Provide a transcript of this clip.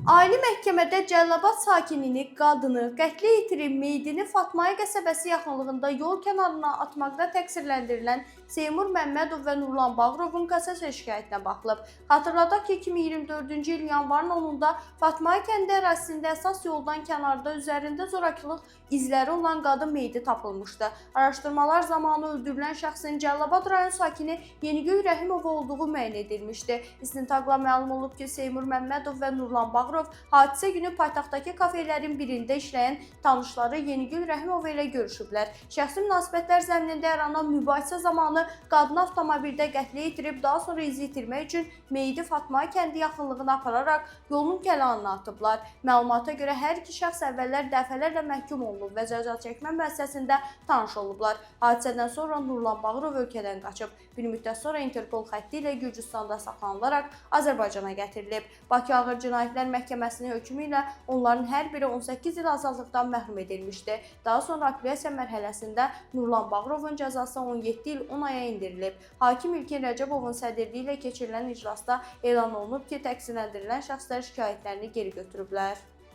Ali Məhkəmədə Cəlilabad sakinini, qadını qətlə yetirib meyidini Fatmayı qəsəbəsi yaxınlığında yol kənarına atmaqda təqsirləndirilən Seymur Məmmədov və Nurlan Bağırovun kassasiya şikayətinə baxılıb. Xatırladaq ki, 2024-cü il yanvarın 10-da Fatmayı kəndi ərazisində əsas yoldan kənarda üzərində zorakılıq izləri olan qadın meyidi tapılmışdı. Araşdırmalar zamanı öldürülən şəxsin Cəlilabad rayon sakini Yenigöy Rəhimova olduğu müəyyən edilmişdi. İstintaqla məlum olub ki, Seymur Məmmədov və Nurlan Bağırov hadisə günü paytaxtdakı kafelərin birində işləyən tanışları Yenigül Rəhimova ilə görüşüblər. Şəxsi münasibətlər zəminində yaranan mübahisə zamanı qadını avtomobildə qətlə yetirib, daha sonra izi itirmək üçün meyidi Fatma kəndi yaxınlığına apararaq yolun kənarına atıblar. Məlumata görə hər iki şəxs əvvəllər dəfələrlə məhkum olunub və cəzaçəkmə müəssisəsində tanış olublar. Hadisədən sonra Nurlan Bağırov ölkədən qaçıb. Bir müddət sonra Interpol xətti ilə Gürcüstanda saxlanılaraq Azərbaycana gətirilib. Bakı Ağır Cinayətlər Məhkəməsinin hökmü ilə onların hər biri 18 il azadlıqdan məhrum edilmişdi. Daha sonra apellyasiya mərhələsində Nurlan Bağırovun cəzası 17 il 10 aya endirilib. Hakim İlkin Rəcəbovun sədrliyi ilə keçirilən iclasda elan olunub ki, təqsirləndirilən şəxslər şikayətlərini geri götürüblər.